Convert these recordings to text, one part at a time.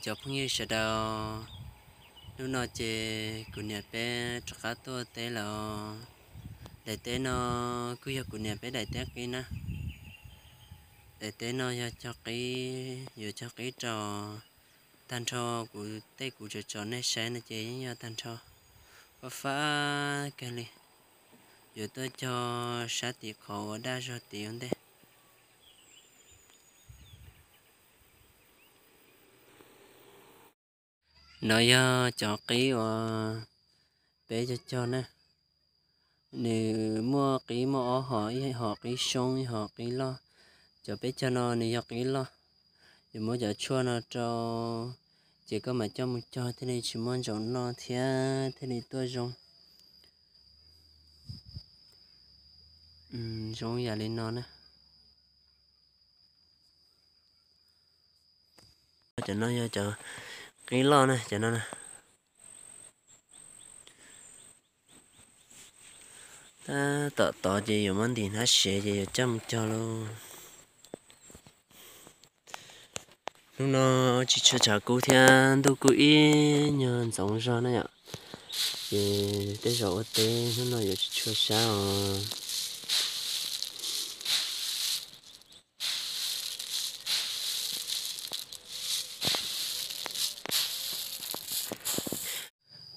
Cov phooj ywg sawv daws, hnub no ces kuv niam peb rov qab tuaj teb lawm. Daim teb no kuj yog kuv niam peb daim teb qib na. Daim teb no yog cog qib, yuav cog qib rau tag nrho kuv tej kuv tsom tsom nej saib no ces yeej yog tag nrho fab fab kawg li. Yuav tuaj cog sab tim qhov uas daj zog tid ua ntej. No yog cov qib uas peb cog cog na. Nws muaj qib muaj ob hom, ib hom qib soob ib hom qib loj. Cov peb cog no nws yog qib loj. Yuav muab cov tshuaj no rau, ces koj mam coj mus cog thiaj li tsis muaj ntsaum noj thiab thiaj li tuaj zoo. Zoo yam li no na. Cov no yog cov qib loj na, cov no na. Tab tom tod ces yuav muab ntim hnab sev ces yuav coj mus cog lauj. Hnub no tsis tshua tshav kub thiab ntuj kuj ib nyuag ntxoov zog na yom. Ces tej zaum ua teb hnub no yuav tsis tshua sab os.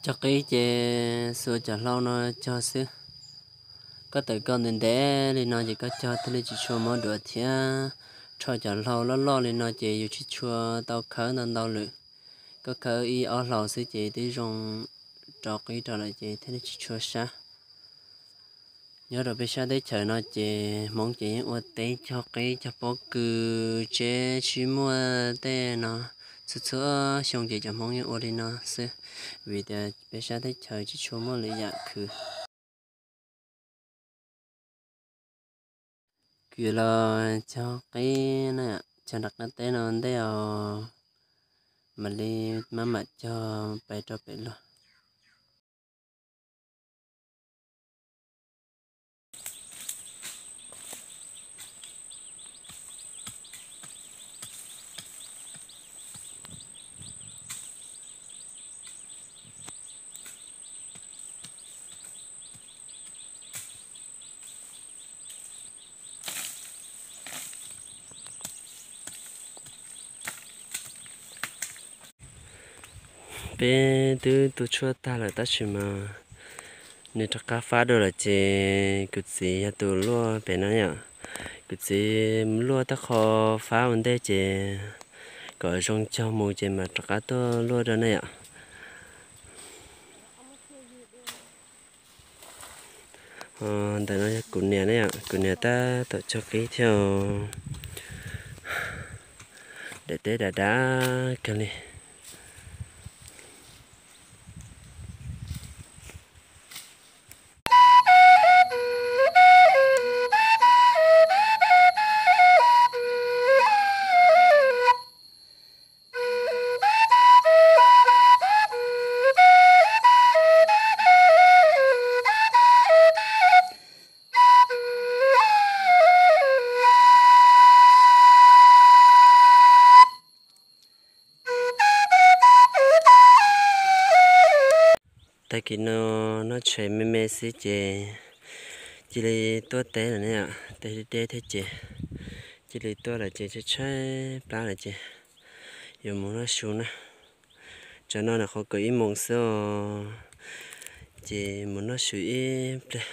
Cog qib ces xuas cov hlau no cog xwb. Koj tawm koj ntev ntev li no ces koj cog thiaj li tsis tshua mob duav thiab. Rho cov hlau loj loj li no ces yus tsis tshua tau khawb ntau ntau lawm. Koj khawb ib ob hlau xwb ces twb zoo rau qib rau lawm ces thiaj li tsis tshua sab. Nyob rau peb sab teb chaws no ces Hmoob ces yeej ua teb cog qib cog pob kws, tsev tsis muaj tej no, txhua txhua xyoo ces cov Hmoob yeej ua li no xwb, vim tias peb sab teb chaws tsis tshua muaj lwm yam khwv. Kuv yuav los cog qib na, cog nram qab teb no ntej os, mam li maj mam cog pais rau pem luag. Peb twb tu tshuaj tag lawm tab sis mas nws rov qab fab dua lawm ces kuv txiv yog tus luaj pem no yom. Kuv txiv luaj tej qho fab ua ntej ces kom zoo cog mus ces mam rov qab tuaj luaj rau ne yom. Ntawm no yog kuv niam ne yom, kuv niam tab tom cog qib thiab. Daim teb dav dav kawg li. Tag kis no noj tshais me me xwb ces cia li tuaj teb lawm ne yom, teb deb deb thiab ces cia li tuaj lawm ces tshaib tshaib plab lawm ces yuav mus noj su na. Tsam no nws qhov kaum ib moos xwb os, ces mus noj su ib pliag,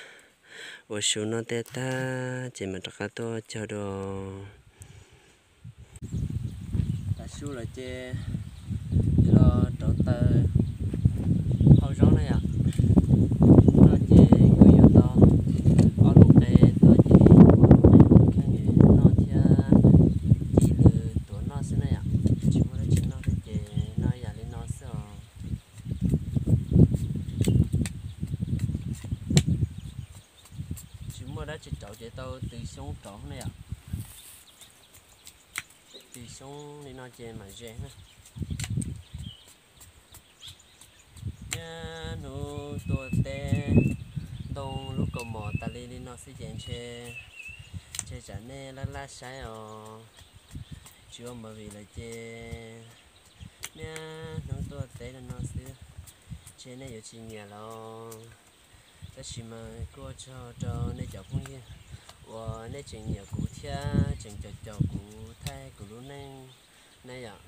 ua su noj tej tag ces mam rov qab tuaj cog dua. Tav su lawm ces los rauv taws hau zaub na yom. No ces kuj yuav tau ob lub qe tuaj ces ua lub qe kheej noj thiab ci lws tuav noj xwb na yom. Tsis muaj dab tsi noj thiab ces noj yam li no xwb os. Tsis muaj dab tsi rauv ces tau tws xyoob rauv na yom. Tws xyoob li no ces mam ze na. Niaj hnub tuaj teb ntoo lub kaus mom tas li li no xwb ces ntshe, ntshe tsam nej laj laj saib os. Tsis ua movie lawm ces Niaj hnub tuaj teb no no xwb, ntshe nej yuav tsis nyiam los, tab sis mas kuj ua tsaug rau nej cov phooj ywg uas nej tseem nyiam kuv thiab tseem caum caum kuv thaij kuv lub neej ne yom.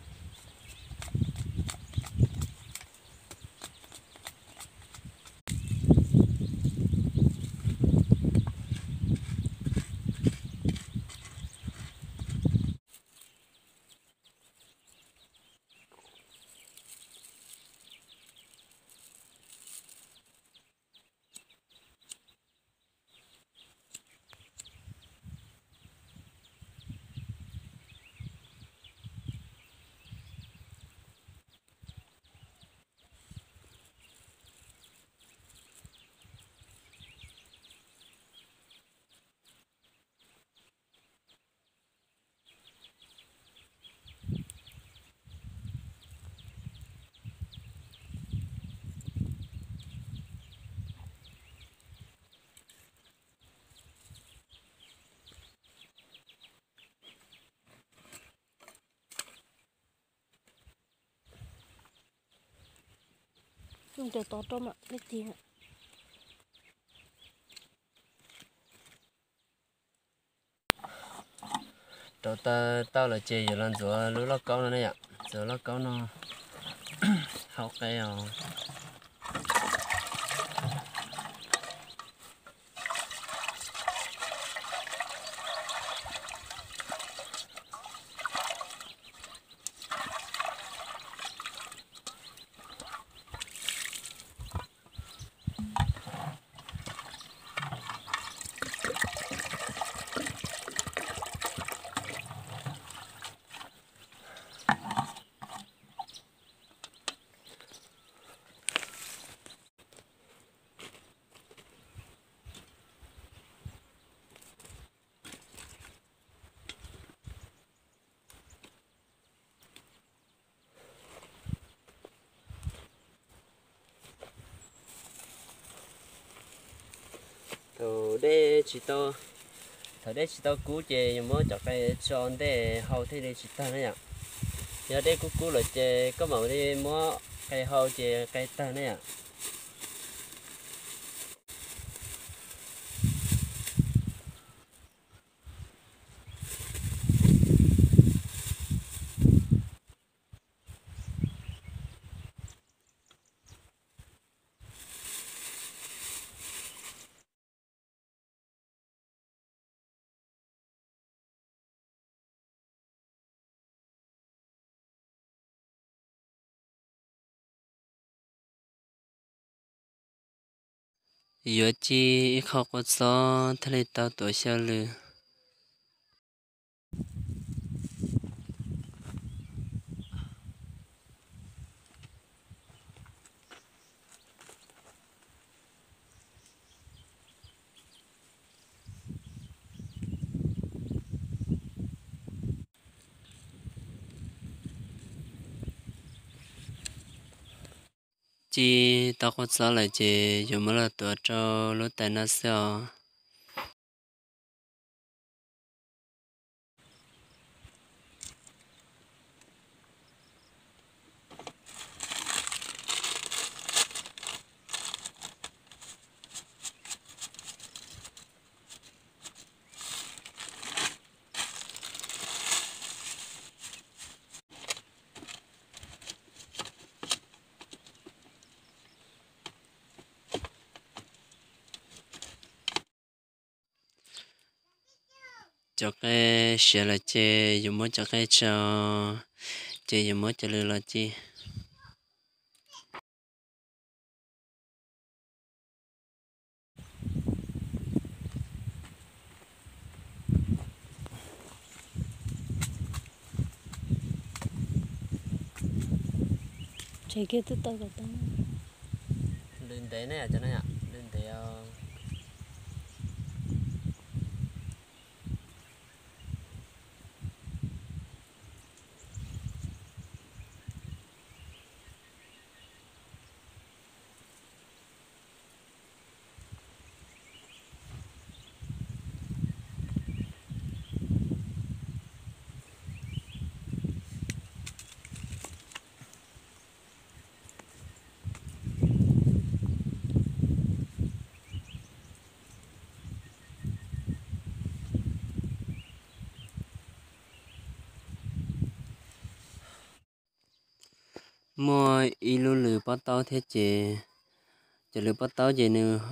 Cov tod rau mam li tiag. Rau tau tau lawm ces yuav los ntxuav lub lauj kaub no ne yom, ntxuav lauj kaub no hau qe os. Thaum dej tsis tau, thaum dej tsis tau kub ces yuav muab cov qe tso ntej hau thiaj li tsis tag na yom. Yog dej kub kub lawm ces koj mam li muab qe hau ces qe tag na yom. Yuav ci ib qho kua txob thiaj li tau tuav xyaw lws. Ci tau kua txob lawm ces yuav muab los tuav rau lub tais no xwb os. Cov qe siav lawm ces yuav muab cov qe tso, ces yuav muab cov lws los ci. Tsev kiag twb tau kom tau. Lws ntev ne, cov no lws ntev os. muaj ib lub lws pob taub thiab ces cov lws pob taub ces nws,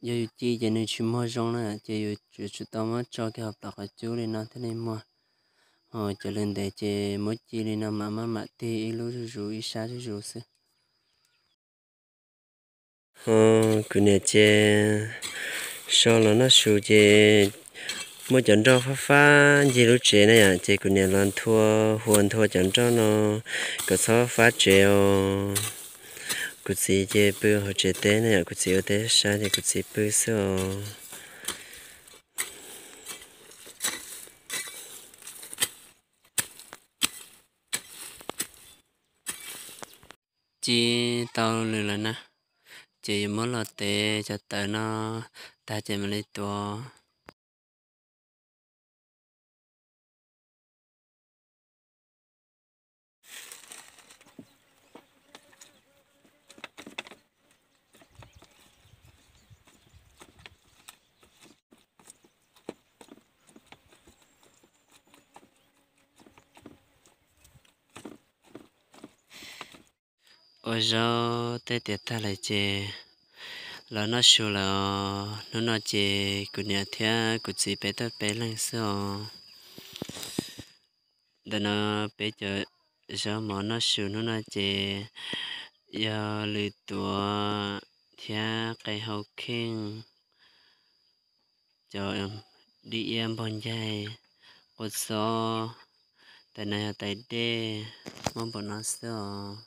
yog yus ci ces nws tsis muag zoo na, ces yus tsum tau muab tso kiag hauv plawv qhov cub li no thiaj li muag. Ho cov lws ntev ces muab ci li no mam maj mam tig ib lub zuj zus ib sab zuj zus xwb. Ho kuv niam ces so los noj su ces muaj cov nroj fab fab ncig lub tsev na yom, ces kuv niam los nthua, huas nthua cov nroj no kom txhob fab tsev os. Kuv txiv ces pw hauv tsev teb na yom, kuv txiv ua teb sab ces kuv txiv pw xwb os. Ci tau lws lawm na, ces yuav muab los tev cov tawv no tag ces mam li tuav. Ua zaub tej tiav tag lawm ces los noj su lawm os. Hnub no ces kuv niam thiab kuv txiv peb tuaj peb leeg xwb os. Ntawm no peb cov zaub mov noj su hnub no ces yog lws tuav thiab qe hau kheej, cov dib iab npog ncaig, qua xob, tais nas yog tais dej, muaj npaum no xwb os.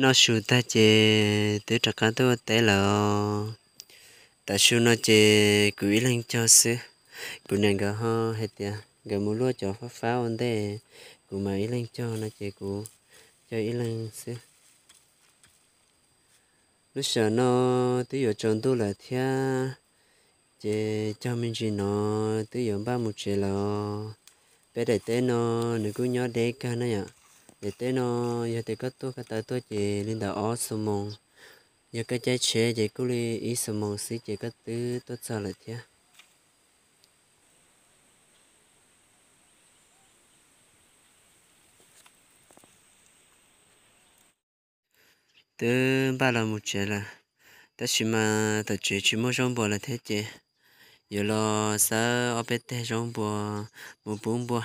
Noj su tag ces twb rov qab tuaj ua teb lawm. Tav su no ces kuv ib leeg cog xwb. Kuv niam nkawd ho hais tias nkawd mus luaj cov fab fab ua ntej, kuv mas ib leeg cog no ces kuv cog ib leeg xwb. Lub sij no twb yuav tsaus ntuj lawm thiab, ces cog me ntsis no twb yuav npaj mus tsev lawm. Peb daim teb no nws kuj nyob deb kawg na yom. Daim teb no yog tias koj tuaj koj taw tuaj ces li ntawm ob xuab moos, yog koj caij tsheb ces kuj li ib xuab moos xwb ces koj twb tuaj txog lawm thiab. Twb npaj los mus tsev lawm, tab sis mas tom tsev tsis muaj zaub npua lawm thiab ces yuav los xawb ob peb teg zaub npua mus pub npua.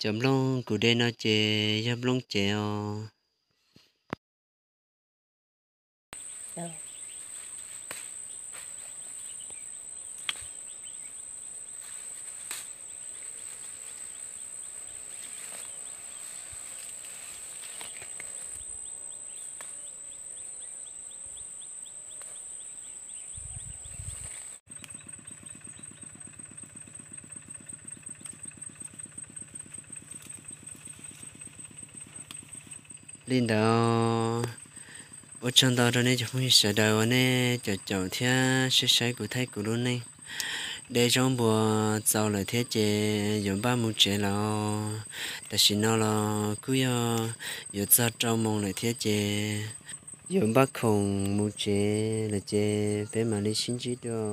Cov nplooj kuv de no ces yog nplooj cev os. Li ntawd, ua tsaug ntau rau nej cov phooj ywg sawv daws uas nej caum caum thiab saib saib kuv thiab kuv lub neej. De zaub npua txaus lawm thiab ces yuav npaj mus tsev lawm. Tam sim no los kuj yog yuav txog rau moos lawm thiab ces yuav npaj khoom mus tsev lawm ces peb mam li sib ntsib dua.